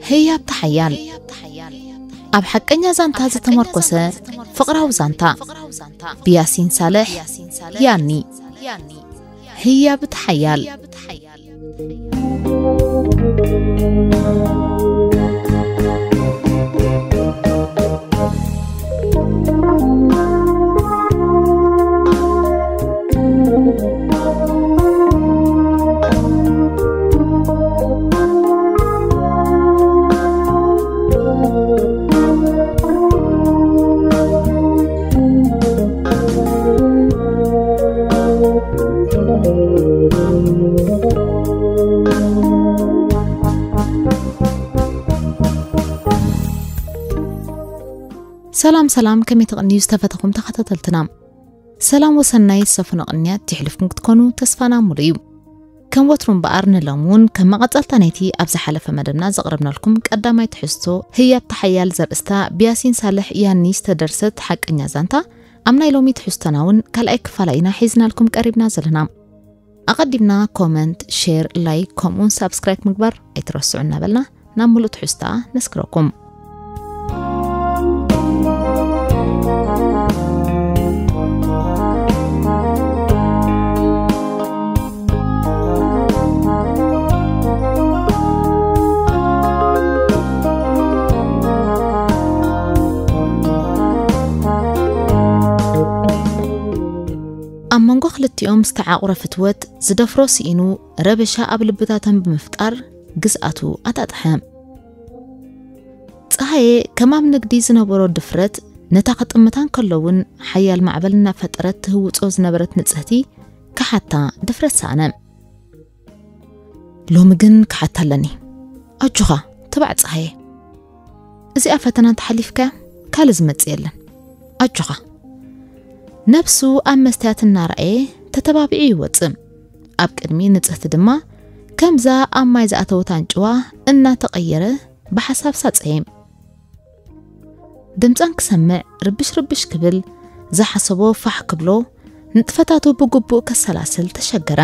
ህያብቲ ሓያል፣ ኣብ ሓቀኛ ዛንታ ዝተመርኮሰ ፍቕራዊ ዛንታ፣ ብያሲን ሳልሕ። ያኒ። ህያብቲ ሓያል። ሰላም ሰላም፣ ከመይ ትቕንዩ ዝተፈተኹም ተኸታተልትና? ሰላም ወሰናይ ዝሰፈኖ ቅንያት ይሕልፍኩም ክትኮኑ ተስፋና ሙሉ እዩ። ከም ወትሩ እምበኣር ንሎም እውን ከም መቐጸልታ ናይቲ ኣብ ዝሓለፈ መደብና ዘቕረብናልኩም ቀዳማይ ትሕዝቶ ህያብቲ ሓያል ዘርእስታ ብያሲን ሳልሕ ያኒ ዝተደርሰት ሓቀኛ ዛንታ ኣብ ናይ ሎሚ ትሕዝቶና እውን ካልኣይ ክፋላ ኢና ሒዝናልኩም ቀሪብና ዘለና። ኣቐዲምና ኮመንት፣ ሼር፣ ላይክ ከምኡውን ሳብስክራይብ ምግባር ኣይትረስዑ እናበልና ናብ ሙሉእ ትሕዝታ ነስክረኩም። ኣብ መንጎ ክልቲኦም ዝተዓቑረ ፍትወት ዝደፍሮ ስኢኑ ረበሻ ኣብ ልብታቶም ብምፍጣር ግዝኣቱ ኣጣጥሐ። ጸሃየ ከም ኣብ ንግዲ ዝነበሮ ድፍረት ነታ ክጥምታ እንከሎ እውን ሓያል ማዕበል እናፈጠረት ትህውጾ ዝነበረት ንጽህቲ ክሓታ ድፍረት ሰኣነ። ሎሚ ግን ክሓታ ኣለኒ። ኣጆኻ፣ ትባዕ ጸሃየ። እዚኣ ፈተና እንተሓሊፍካያ ካልእ ዝመጽእ የለን። ኣጆኻ። ነብሱ ኣብ መስትያት እናረኣየ ተተባቢዑ ይወጽእ። ኣብ ቅድሚ ንጽህቲ ድማ ከምዛ ኣብ ማይ ዝኣተወት ኣንጭዋ እናተቐየረ ብሓሳብ ሳጸየ። ድምጻን ክሰምዕ ርብሽ ርብሽ ክብል፣ ዝሓሰቦ ፋሕ ክብሎ፣ ንጥፈታቱ ብግቡእ ከሰላስል ተሸገረ።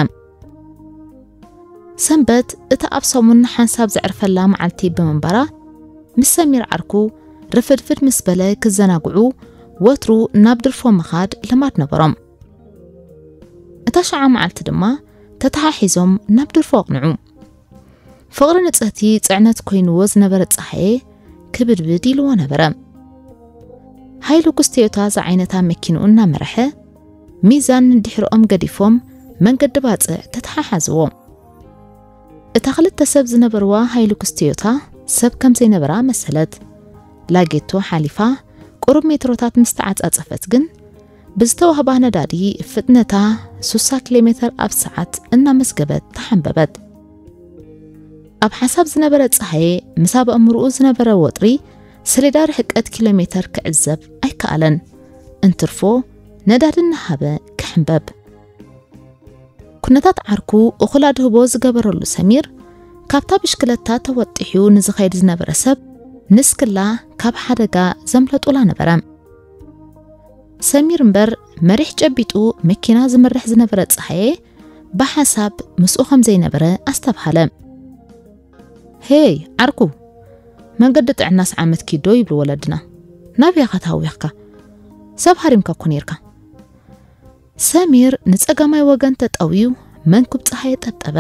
ሰንበት እታ ኣብ ሰሙን ሓንሳብ ዘዕርፈላ መዓልቲ ብምንባራ፣ ምስ ሰሚር ዓርኩ ርፍድፍድ ምስ በለ ክዘናግዑ ወትሩ ናብ ድርፎ ምኻድ ልማድ ነበሮም። እታ ሸዓ መዓልቲ ድማ ተተሓሒዞም ናብ ድርፎ ኣቕንዑ። ፍቕሪ ንጽህቲ ጽዕነት ኮይንዎ ዝነበረ ጸሃየ ክብድብድ ኢልዎ ነበረ። ሃይሉክስ ቶዮታ ዝዓይነታ መኪንኡ እናመርሐ፣ ሚዛን ንድሕሪኦም ገዲፎም መንገዲ ባጽዕ ተተሓሓዝዎ። እታ ክልተ ሰብ ዝነበርዋ ሃይሉክስ ቶዮታ ሰብ ከም ዘይነበራ መሰለት። ላጌቶ ሓሊፋ ቁሩብ ሜትሮታት ምስ ተዓጻጸፈት ግን፣ ብዝተዋህባ ነዳዲ ፍጥነታ ሱሳ ኪሎ ሜተር ኣብ ሰዓት እናመዝገበት ተሓንበበት። ኣብ ሓሳብ ዝነበረ ጸሃየ፣ ምስ ኣብ ኣእምሮኡ ዝነበረ ወጥሪ ሰሌዳ ርሕቀት ኪሎ ሜተር ክዕዘብ ኣይከኣለን። እንትርፎ ነዳዲ እናሃበ ክሕንበብ። ኩነታት ዓርኩ እኹል ኣድህቦ ዝገበረሉ ሰሚር፣ ካብታ ብሽክለታ ተወጢሑ ንዝኸይድ ዝነበረ ሰብ ንስክላ ካብ ሓደጋ ዘምለጡላ ነበረ። ሰሚር እምበር መሪሕ ጨቢጡ መኪና ዝመርሕ ዝነበረ ጸሃየ ብሓሳብ ምስኡ ከም ዘይነበረ ኣስተብሃለ። "ሄይ ዓርኩ፣ መንገዲ ጥዕናስ ዓመት ኪዶ ይብሉ ወለድና። ናበይ ኢኻ ተሃዊኽካ? ሰብ ሃሪምካ እኮ ኔርካ?" ሰሚር ንጸጋማይ ወገን ተጠውዩ መንኩብ ጸሃየ ጠብጠበ።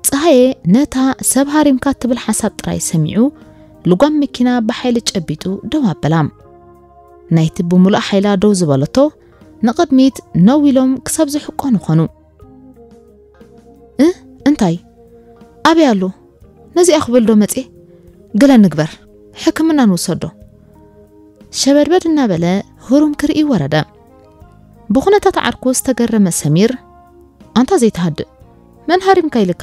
ጸሃየ ነታ ሰብ ሃሪምካ ትብል ሓሳብ ጥራይ ሰሚዑ፣ ልጓም መኪና ብሓይሊ ጨቢጡ ደው ኣበላ። ናይቲ ብምሉእ ሓይላ ደው ዝበለቶ ንቕድሚት ነው ኢሎም ክሳብ ዝሕቆኑ ኾኑ። "እ፣ እንታይ? ኣበይ ኣሎ? ነዚኣ ክብል ዶ መጽየ? ገለ ንግበር፣ ሕክምና ንውሰዶ።" ሸበድበድ እናበለ ህሩም ክርኢ ወረደ። ብኹነታት ዓርኩ ዝተገረመ ሰሚር፣ "ኣንታ ዘይትሃድእ፣ መን ሃሪምካ ኢልካ?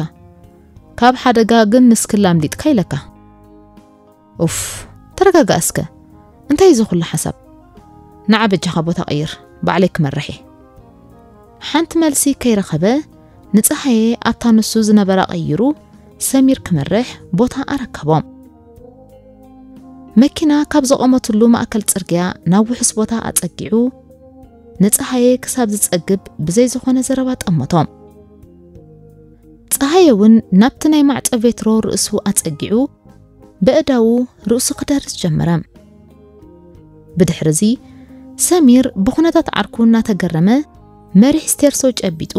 ካብ ሓደጋ ግን ንስክላ ኣምሊጥካ ኢለካ። ኡፍ፣ ተረጋጋእ እስከ። እንታይ እዚ ኩሉ ሓሳብ? ንዓ በጃኻ ቦታ ቀይር፣ ባዕለይ ክመርሕ እየ።" ሓንቲ መልሲ ከይረኸበ፣ ንጸሃየ ኣብታ ንሱ ዝነበራ ቀይሩ ሰሚር ክመርሕ ቦታ ኣረከቦ። መኪና ካብ ዘቖመትሉ ማእከል ጽርግያ ናብ ውሑስ ቦታ ኣጸጊዑ፣ ንፀሃየ ክሳብ ዝፀግብ ብዘይ ዝኾነ ዘረባ ጠመቶ። ፀሃየ እውን ናብቲ ናይ ማዕፀ ቬትሮ ርእሱ ኣፀጊዑ ብእዳዉ ርእሱ ክደርስ ጀመረ። ብድሕርዚ ሰሚር ብኹነታት ዓርኩ እናተገረመ መሪሕ ስቴርሶ ጨቢጡ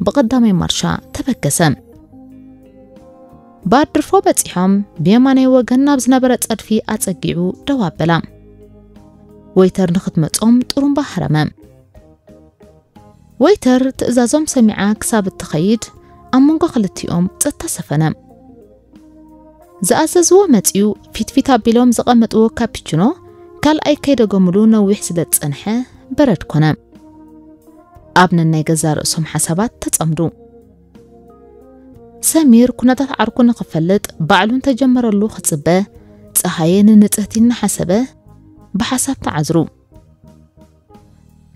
ብቐዳማይ ማርሻ ተበገሰ። ባር ድርፎ በጺሖም ብየማናይ ወገን ናብ ዝነበረ ጸድፊ ኣጸጊዑ ደው ኣበላ። ወይተር ንኽትመጾም ጥሩምባ ሃረመ። ወይተር ትእዛዞም ሰሚዓ ክሳብ እትኸይድ ኣብ መንጎ ክልቲኦም ጸጥታ ሰፈነ። ዝኣዘዝዎ መጺኡ ፊት ፊት ኣቢሎም ዘቐመጥዎ ካፒችኖ ካልኣይ ከይደገምሉ ነዊሕ ስለ ዝጸንሐ በረድ ኮነ። ኣብ ነናይ ገዛ ርእሶም ሓሳባት ተጸምዱ። ሰሚር ኩነታት ዓርኩ ንኽፈልጥ ባዕሉ እንተጀመረሉ ክጽበ፣ ጸሃየ ንንጽህቲ እናሓሰበ ብሓሳብ ተዓዝሩ።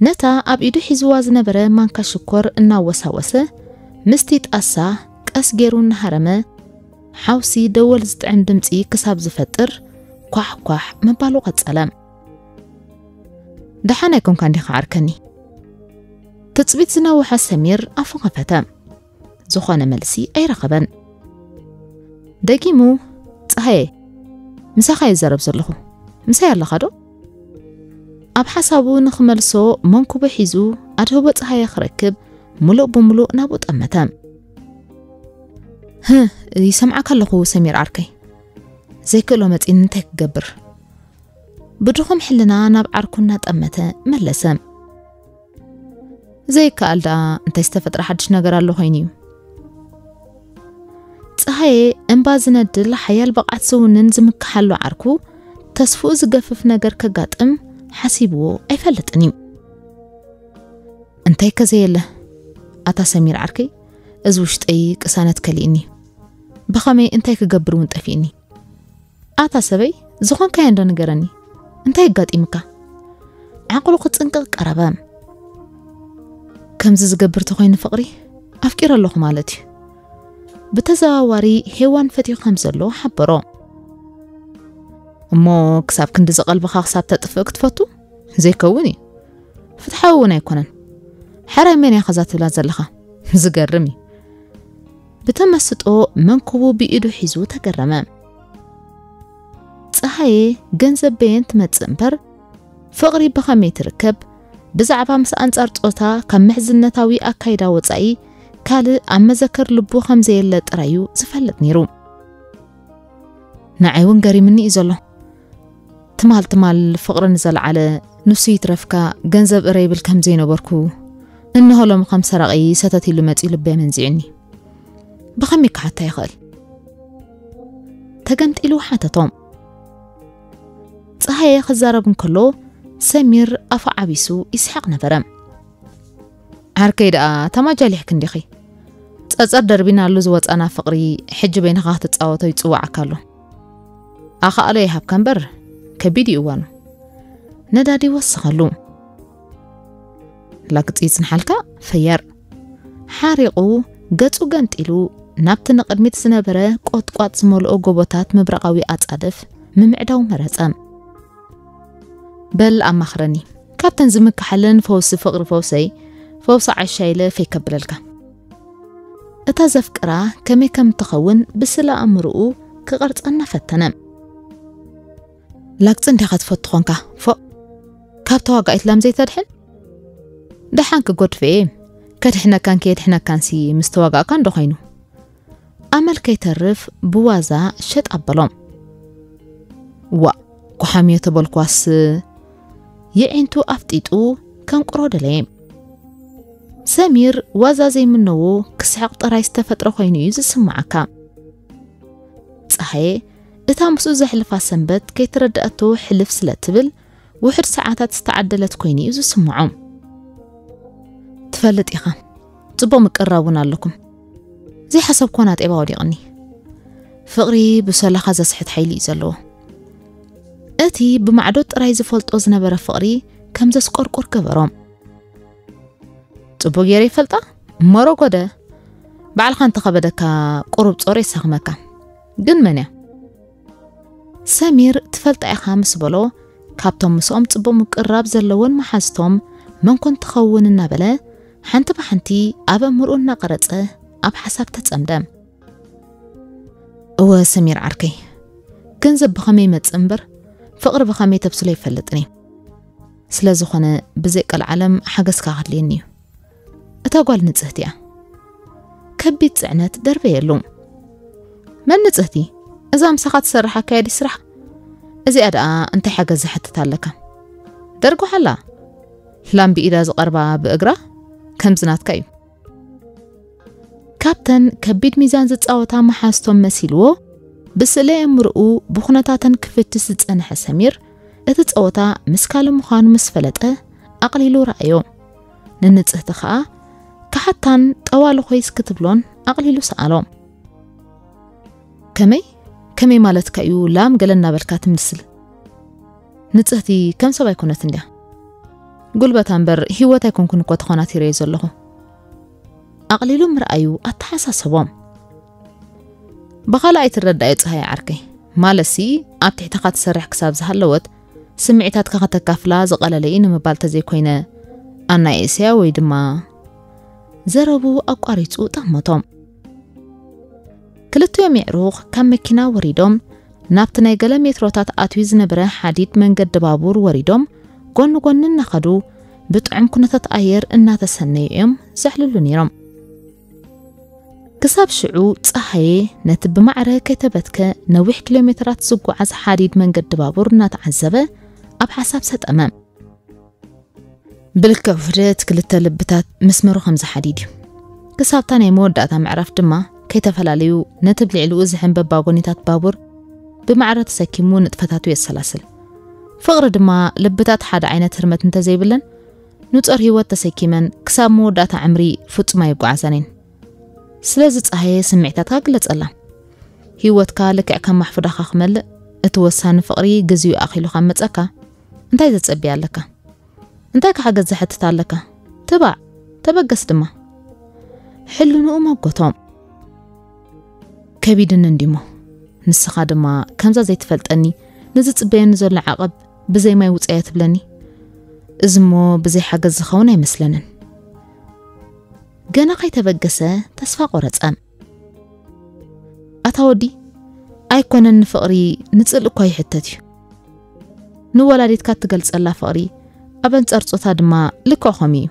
ነታ ኣብ ኢዱ ሒዝዋ ዝነበረ ማንካ ሽኮር እናወሳወሰ ምስቲ ጣሳ ቀስ ገይሩ እናሃረመ ሓውሲ ደወል ዝጥዕም ድምጺ ክሳብ ዝፈጥር ኳሕ ኳሕ ምባሉ ቀጸለ። ደሓን ኣይኮንካ እንዲኻ ዓርከኒ? ትጽቢት ዝነውሐ ሰሚር ኣፉ ከፈተ። ዝኾነ መልሲ ኣይረኸበን። ደጊሙ፣ "ጸሃየ፣ ምሳኻ ይዛረብ ዘለኹ። ምሳይ ኣለኻ ዶ?" ኣብ ሓሳቡ ንኽመልሶ መንኩቡ ሒዙ ኣድህቦ ጸሃየ ክረክብ ምሉእ ብምሉእ ናብኡ ጠመተ። "ህህ፣ ይሰምዓካ ኣለኹ ሰሚር ዓርከይ። ዘይክእሎ መጺኒ እንታይ ክገብር?" ብድኹም ሕልና ናብ ዓርኩ እናጠመተ መለሰ። ዘይከኣል ደኣ እንታይ ዝተፈጥረ ሓድሽ ነገር ኣሎ ኮይኑ እዩ? ጸሃየ እምባ ዝነድል ሓያል ብቕዓት ዝውንን ዝምክሓሉ ዓርኩ ተስፍኡ ዝገፍፍ ነገር ከጋጥም ሓሲብዎ ኣይፈልጥን እዩ። እንታይ ከዘየለ? ኣታ ሰሚር ዓርከይ፣ እዚ ውሽጠይ ቅሳነት ከሊእኒ። ብኸመይ እንታይ ክገብር እውን ጠፊእኒ። ኣታ ሰበይ፣ ዝኾንካዮ እንዶ ንገረኒ። እንታይ ኣጋጢምካ? ዓቕሉ ክጽንቀቕ ቀረበ። ከምዚ ዝገብር ተኾይኑ ፍቕሪ ኣፍቂረ ኣለኹ ማለት እዩ። ብተዘዋዋሪ ሄዋን ፈትዩ ከም ዘሎ ሓበሮ። እሞ ክሳብ ክንዲ ዝቐልብኻ ክሳብ ተጥፍእ ክትፈቱ? ዘይከውን እዩ። ፍትሓዊ እውን ኣይኮነን። ሕራይ መን እያ ከዛ ትብላ ዘለኻ? ዝገርም እዩ። ብተመስጦ መንኩቡ ብኢዱ ሒዙ ተገረመ። ጸሃየ ገንዘብ በየን ትመጽእ እምበር ፍቕሪ ብኸመይ ትርከብ? ብዛዕባ ምስ ኣንጻር ጾታ ካብ ምሕዝነታዊ ኣካይዳ ወጻኢ ካልእ ኣብ መዘከር ልቡ ከም ዘየለ ጥራይ እዩ ዝፈልጥ ነይሩ። ንዓይ እውን ገሪምኒ እዩ ዘሎ። ትማል ትማል ፍቕሪ ንዘለዓለ ንሱ ይትረፍካ ገንዘብ እረ ይብል ከም ዘይነበርኩ፣ እንሆ ሎሚ ከም ሰራቒ ሰተት ኢሉ መጺኡ ልበይ መንዚዑኒ። ብኸመይ ክሓታ ይኽእል? ተገምጢሉ ሓተቶም። ጸሃየ ክዛረብ እንከሎ ሰሚር ኣፉ ዓቢሱ ይስሕቕ ነበረ። ዓርከይ ደኣ ተማጃሊሕክ እንዲኺ። ጸጸር ደርቢናሉ ዝወጻና ፍቕሪ ሕጂ በይንኻ ክትጻወቶ ይጽውዓካ ኣሎ። ኣኻእሎ ይሃብካ እምበር ከቢድ እዩ እዋኑ። ነዳዲ ወሰኸሉ። ላግጺ ይጽንሓልካ ፈያር። ሓሪቑ ገጹ ገምጢሉ ናብቲ ንቕድሚት ዝነበረ ቆጥቋጥ ዝመልኦ ጎቦታት ምብራቓዊ ኣጻድፍ ምምዕዳው መረጸ። በል ኣማኽረኒ። ካብተን ዝምክሓለን ፈውሲ ፍቕሪ ፈውሰይ፣ ፈውሲ ዓሻ ኢለ ፈይ ከብለልካ። እታ ዘፍቅራ ከመይ ከም እትኸውን ብስለ ኣእምሮኡ ክቐርጸና ፈተነ። ላግጺ እንዲኻ ትፈቱ ኾንካ፣ ፎእ። ካብ ተዋጋኢት ላም ዘይተድሕን? ደሓን ክጎድፍ እየ። ከድሕነካን ከየድሕነካንሲ ምስ ተዋጋእካ እንዶ ኾይኑ። ኣመል ከይተርፍ ብዋዛ ሸጥ ኣበሎም። ዋእ፣ ጓሓምዮ ተበልኳስ። የዒንቱ ኣፍጢጡ ከንቁሮ ደለየ። ሰሚር ዋዛ ዘይምነዎ ክስሕቕ ጥራይ ዝተፈጥረ ኮይኑ እዩ ዝስምዓካ። ጸሃየ እታ ምስኡ ዘሕልፋ ሰንበት ከይተረድኣቶ ሕልፍ ስለ ትብል ውሕድ ሰዓታት ዝተዓደለት ኮይኑ እዩ ዝስምዖ። ትፈልጥ ኢኻ፣ ጽቡቕ ምቅርራብ እውን ኣለኩም። ዘይሓሰብኮ ናጤባ ወዲቕኒ። ፍቕሪ ብሰላኻ ዘስሕት ሓይሊ እዩ ዘለዎ። እቲ ብማዕዶ ጥራይ ዝፈልጦ ዝነበረ ፍቕሪ ከም ዘስቆርቁር ገበሮ። ጽቡቕ ገይረ ይፈልጣ፣ እሞ ረጎደ። ባዕልኻ እንተኸበደካ ቁሩብ ጾር የሳኽመካ። ግን መን እያ? ሰሚር ትፈልጣ ኢኻ ምስ በሎ፣ ካብቶም ምስኦም ጽቡቕ ምቅርራብ ዘለዎን መሓዝቶም መን ኮን ትኸውን እናበለ ሓንቲ ብሓንቲ ኣብ ኣእምርኡ እናቐረጸ ኣብ ሓሳብ ተጸምደ። እወ ሰሚር ዓርከይ፣ ገንዘብ ብኸመይ ይመጽእ እምበር ፍቕሪ ብኸመይ ተብስሎ ይፈልጥን እዩ። ስለ ዝኾነ ብዘይ ቀልዓለም ሓገዝካ ከድልየኒ እዩ። እታ ጓል ንጽህቲ እያ። ከቢድ ጽዕነት ደርበየሉ። መን ንጽህቲ? እዛ ምሳኻ ትሰርሕ ኣካያዲ ስራሕ? እዚኣ ደኣ እንታይ ሓገዝ ዝሓትት ኣለካ? ደርጉሓላ። ላም ብኢዳ ዝቐርባ ብእግራ ከምዚ ናትካ እዩ። ካብተን ከቢድ ሚዛን ዝጻወታ መሓዝቶም መሲልዎ ብስእለ ኣእምርኡ ብኹነታተን ክፍትሽ ዝጸንሐ ሰሚር እቲ ጸወታ ምስ ካልእ ምዃኑ ምስ ፈለጠ ኣቕሊሉ ረኣዮ። ንንጽህቲ ኸኣ ክሓታን ጠዋሊ ኮይስ ክትብሎን ኣቕሊሉ ሰኣሎ። ከመይ? ከመይ ማለትካ እዩ ላም ገለ እናበልካ ትምስል? ንጽህቲ ከም ሰብ ኣይኮነትን ድያ? ጉልበታ እምበር ህይወት ኣይኮንኩን እኮ ተኾናቲረዮ ዘለኹ። ኣቕሊሉ ምርኣዩ ኣተሓሳሰቦም። ብኻልእ ኣይትረዳእዮ ጸሃየ ዓርከይ። ማለትሲ ኣብ ትሕትኻ ትሰርሕ ክሳብ ዝሃለወት ስምዒታትካ ከተካፍላ ዝቐለለ እዩ ንምባል ተዘይኮይነ ኣናእስያ ወይ ድማ ዘረቡ ኣቋሪጹ ጠመቶም። ክልቲኦም የዕሩኽ ካብ መኪና ወሪዶም ናብቲ ናይ ገለ ሜትሮታት ኣትዩ ዝነበረ ሓዲድ መንገዲ ባቡር ወሪዶም ጎኒ ጎኒ እናኸዱ ብጥዑም ኩነታት ኣየር እናተሰነዩ እዮም ዘዕልሉ ነይሮም። ክሳብ ሽዑ ጸሃየ ነቲ ብማዕረ ከይተበትከ ነዊሕ ኪሎ ሜትራት ዝጓዓዝ ሓዲድ መንገዲ ባቡር እናተዓዘበ ኣብ ሓሳብ ሰጠመ። ብልክዕ ውህደት ክልተ ልብታት መስመሩ ከም ዝሓዲድ እዩ። ክሳብታ ናይ መወዳእታ ምዕራፍ ድማ ከይተፈላለዩ ነቲ ብልዕሊኡ ዝሕንበብ ባጎኒታት ባቡር ብማዕረ ተሰኪሙ ንጥፈታቱ የሰላስል። ፍቕሪ ድማ ልብታት ሓደ ዓይነት ህርመት እንተዘይብለን ንጾር ህይወት ተሰኪመን ክሳብ መወዳእታ ዕምሪ ፍጹም ኣይጓዓዛን እየን። ስለዚ ጸሃየ ስምዒታትካ ግለጸላ። ህይወትካ ልክዕ ከም ማሕፉዳኻ ክመልእ እቲ ወሳኒ ፍቕሪ ግዜኡ ኣኺሉ ካብ መጸካ እንታይ ዘጸብያ ኣለካ? እንታይ ክሓገዝ ዘሕትት ኣለካ? ትባዕ፣ ተበገስ ድማ። ሕልንኡ መጎቶም። ከቢድኒ እንዲሞ ንስኻ ድማ ከምዛ ዘይትፈልጠኒ ንዝጽበየኒ ዘሎ ዓቐብ ብዘይ ማይ ውጸያ ትብለኒ? እዝሞ ብዘይ ሓገዝ ዝኸውን ኣይመስለንን። ገና ከይተበገሰ ተስፋ ቆረጸ። ኣታ ወዲ፣ ኣይኮነን ንፍቕሪ ንጽልኢ እኳ ይሕተት እዩ። ንወላዲትካ እትገልጸላ ፍቕሪ ኣብ ኣንጻር ጾታ ድማ ልክዕ ከምኡ እዩ።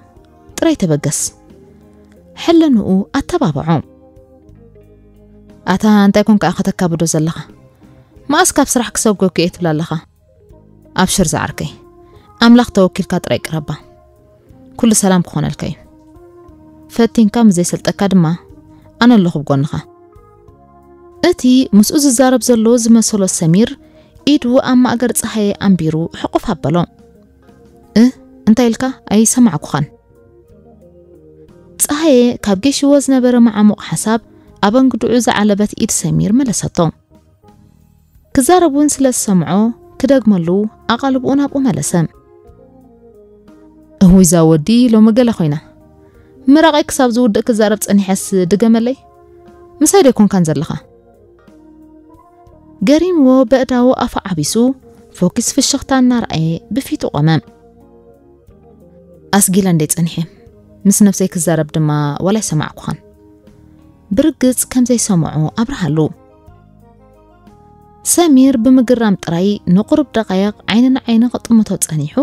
ጥራይ ተበገስ። ሕልንኡ ኣተባብዖ። ኣታ እንታይ ኮንካ ኢኻ ተካብዶ ዘለኻ? መኣስ ካብ ስራሕ ክሰጎኪ እየ ትብላ ኣለኻ? ኣብሽር ዝዓርከይ፣ ኣምላኽ ተወኪልካ ጥራይ ቅረባ። ኩሉ ሰላም ክኾነልካ እዩ። ፈቲንካ ምስ ዘይሰልጠካ ድማ ኣነ ኣለኹ ብጎንኻ። እቲ ምስኡ ዝዛረብ ዘሎ ዝመሰሎ ሰሚር ኢዱ ኣብ ማእገር ጸሃየ ኣንቢሩ ሕቑፍ ኣበሎ። እ እንታይ ኢልካ? ኣይሰማዕኩኻን። ጸሃየ ካብ ጌሽዎ ዝነበረ መዓሙቕ ሓሳብ ኣብ ኣንግድዑ ዝዓለበት ኢድ ሰሚር መለሰቶ። ክዛረብ እውን ስለ ዝሰምዖ ክደግመሉ ኣቓልብኡ ናብኡ መለሰ። እውይ እዛ ወዲ ሎሚ ገለ ኮይና። ምራቐይ ክሳብ ዝውድእ ክዛረብ ጸኒሐስ ድገመለይ? ምሳይ ዶ ኣይኮንካን ዘለኻ? ገሪምዎ በእዳዉ ኣፉ ዓቢሱ ፎኪስ ፍሽኽታ እናረኣየ ብፊቱ ቆመ። ኣስጊለ እንደ ጸኒሐ ምስ ነፍሰይ ክዛረብ ድማ ዋላ ኣይሰማዕኩኻን። ብርግጽ ከም ዘይሰምዖ ኣብርሃሉ። ሰሚር ብምግራም ጥራይ ንቁሩብ ደቃይቕ ዓይኒ ንዓይኒ ክጥምቶ ጸኒሑ፣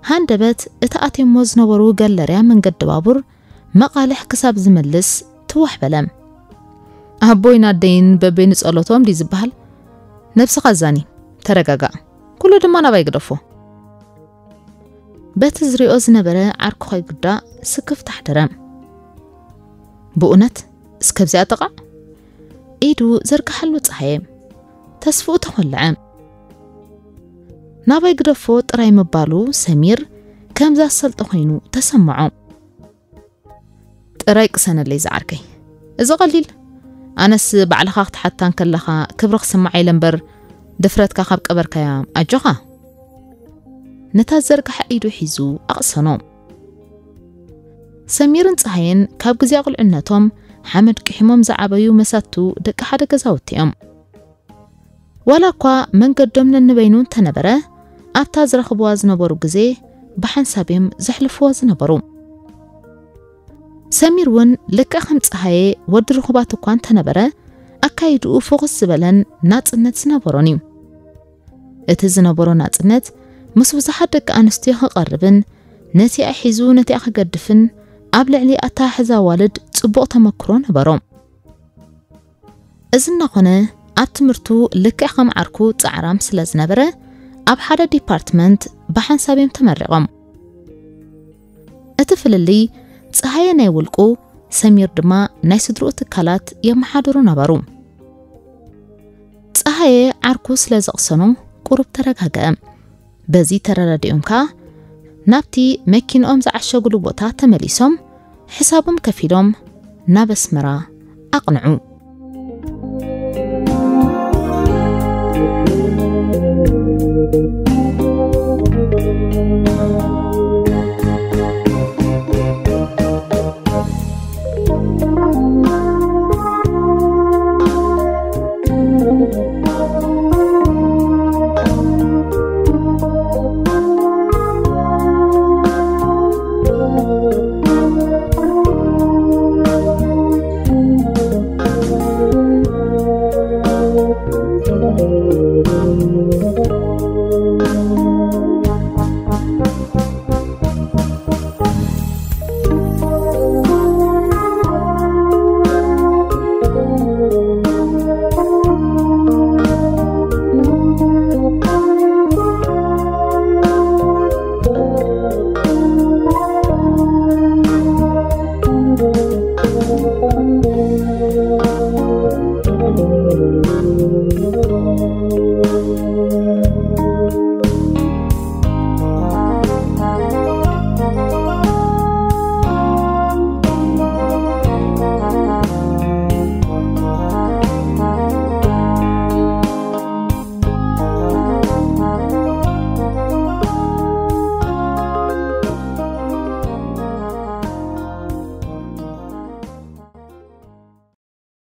ሃንደበት እቲ ኣትየሞ ዝነበሩ ገለርያ መንገዲ ባቡር መቓልሕ ክሳብ ዝምልስ ትዋሕ በለ። ኣቦይን ኣደይን በበይኑ ጸሎቶም ድዩ ዝበሃል? ነብስኻ ኣዛኒ፣ ተረጋጋእ። ኩሉ ድማ ናባይ ግደፎ። በቲ ዝሪኦ ዝነበረ ዓርኩ ከይጉዳእ ስክፍታ ኣሕደረ። ብእውነት እስከብዚኣ ጥቓዕ? ኢዱ ዘርግሓሉ ጸሃየ። ተስፍኡ ተኾልዐ። ናባይ ግደፎ ጥራይ ምባሉ ሰሚር ከም ዘሰልጦ ኮይኑ ተሰምዖ። ጥራይ ቅሰነለይ ዝዓርከይ። እዚ ቀሊል። ኣነስ ባዕልኻ ክትሓታ እንከለኻ ክብሪ ክስምዓ ኢለ እምበር ድፍረትካ ካብ ቀበርካያ ኣጆኻ። ነታ ዝዘርግሓ ኢዱ ሒዙ ኣቕሰኖ። ሰሚርን ጸሃየን ካብ ግዜ ኣቕልዕነቶም ሓመድ ቅሒሞም ዝዓበዩ መሳቱ ደቂ ሓደ ገዛውቲ እዮም። ዋላ እኳ መንገዶም ነንበይኑ እንተነበረ፣ ኣብታ ዝረኽብዋ ዝነበሩ ግዜ ብሓንሳብ እዮም ዘሕልፍዎ ዝነበሩ። ሰሚር እውን ልክዕ ከም ፀሃየ ወዲ ርኹባት እኳ እንተነበረ፣ ኣካይድኡ ፍኹስ ዝበለን ናፅነት ዝነበሮን እዩ። እቲ ዝነበሮ ናፅነት ምስ ብዙሓት ደቂ ኣንስትዮ ክቐርብን ነቲኣ ሒዙ ነቲኣ ክገድፍን ኣብ ልዕሊ ኣተሓሕዛ ኣዋልድ ፅቡቕ ተመክሮ ነበሮ። እዚ እናኾነ ኣብ ትምህርቱ ልክዕ ከም ዓርኩ ፃዕራም ስለ ዝነበረ ኣብ ሓደ ዲፓርትመንት ብሓንሳብ እዮም ተመሪቖም። እቲ ፍልልይ ፀሃየ ናይ ውልቁ፣ ሰሚር ድማ ናይ ስድርኡ ትካላት የመሓድሩ ነበሩ። ፀሃየ ዓርኩ ስለ ዘቕሰኖ ቁሩብ ተረጋገአ። በዚ ተረዳዲኦም ከኣ ናብቲ መኪንኦም ዝዓሸጉሉ ቦታ ተመሊሶም ሕሳቦም ከፊሎም ናብ ኣስመራ ኣቕንዑ።